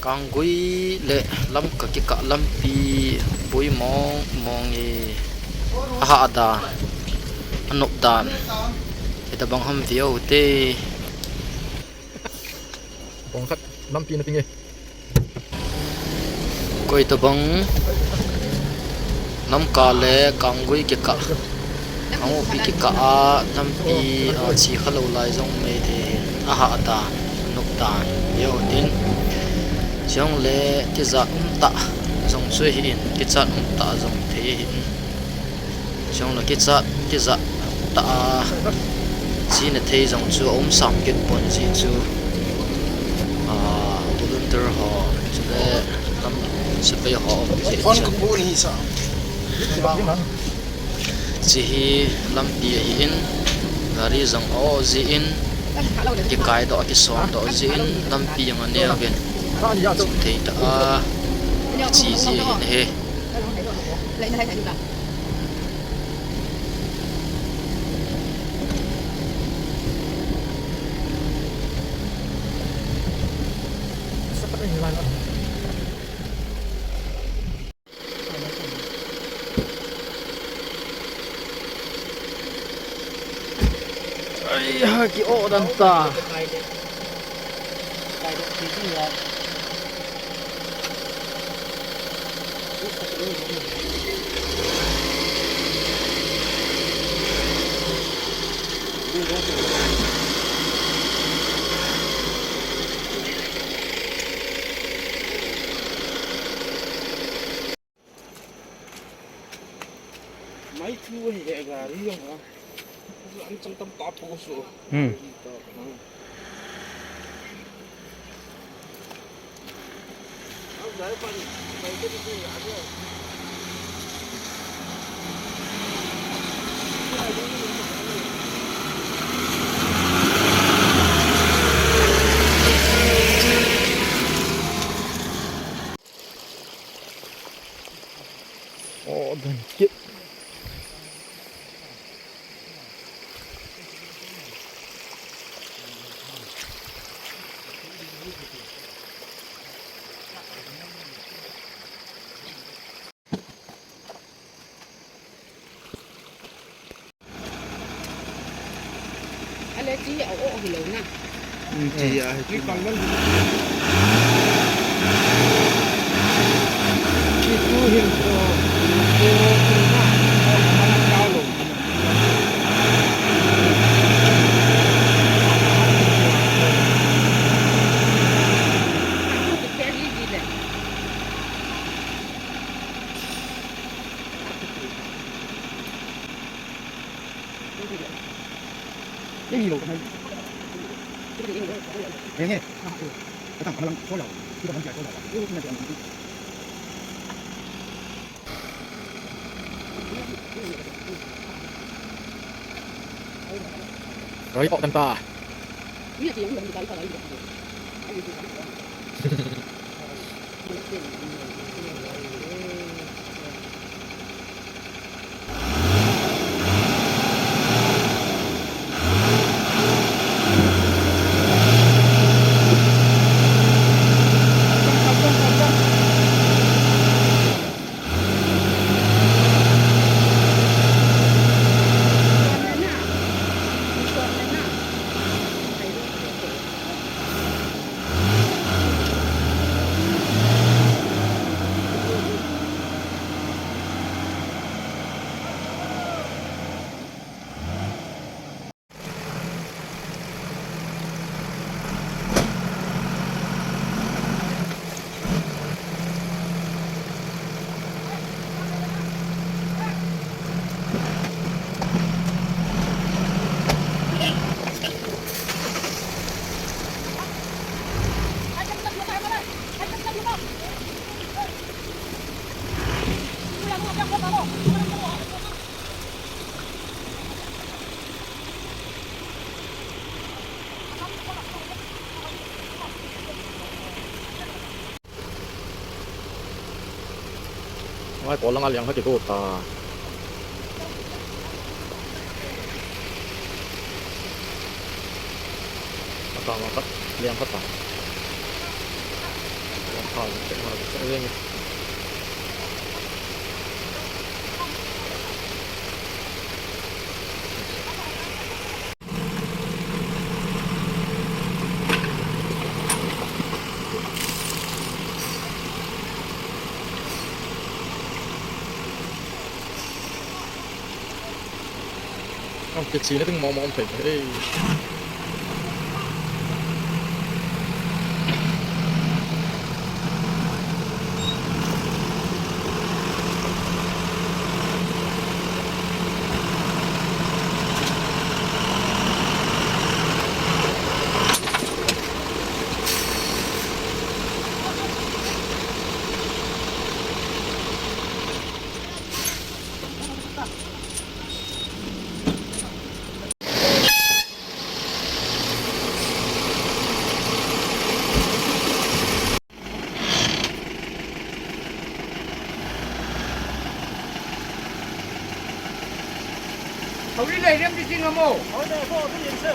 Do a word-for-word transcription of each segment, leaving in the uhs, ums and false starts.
Kanggui le Lamka kikah lampi bui mong mong e, ahah dan, anop dan, hitabang ham veu te. Bong khat lampi na ting e. Koi tabang Lamka le Kanggui kikah, Kanggui kikah a lampi, a, chi kha lou lai jong mei thei hin, ahah dan, anop dan, veu tin. Chule tijat um tah jong chu ahi in, kichat um tah jong thei ahi in. Chule kichat, tijat tah a, chi na thei jong chu aum sam kit pon jeh chu, a, volunteer ho, chule lam sepai ho aum jeh chun. Chi hi lampi ahi in, gari jong a-oh jeh in, kikai doh, akison doh jeh in, lampi jong aneo vin, chi thei tah a, chi jeh ahi in ahi. Ai ha, ki-oh dan ta. Mai thu hi he gari jong a. An chang tam ta po so. Hmm. Oh, dan kit. Ale chi a-oh hilou na. Hmm, chi a hi. Chi tu hin ko. Roi pok tanta. Ngai, ko langa liang kha kigo ta. Akang khat liang khat ta. Ang kichi na ting mong mong thei. Hey. Hauin lei lem di jing amo. Hauin lei ko tu yin se.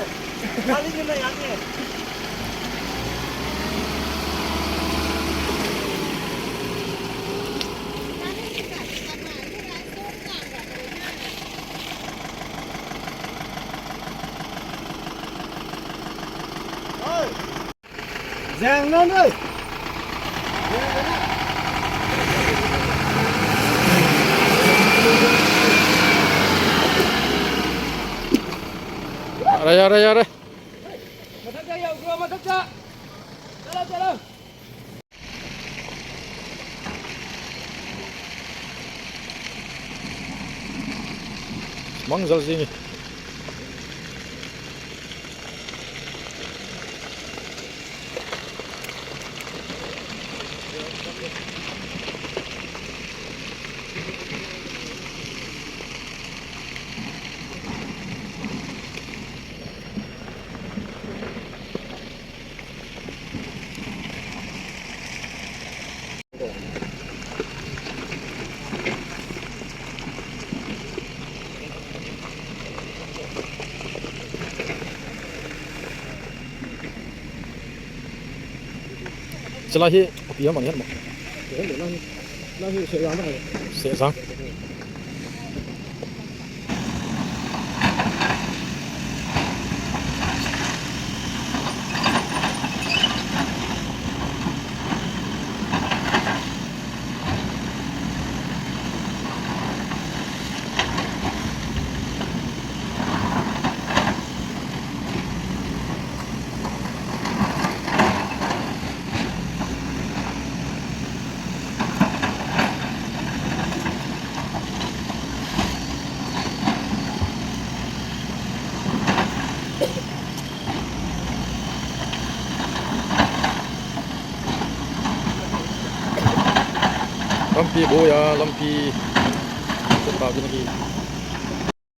Kali ni na ya ni. Oi. Jeng non oi. Are, are, are. Mathak ja, ya, ugro mathak ja. Chala, chala. Mang jal jing e. Chala hi, api ham ani ham mo? Lang hi, lang hi, se yang. Se yang. Lampi boi a, lampi. Lampi.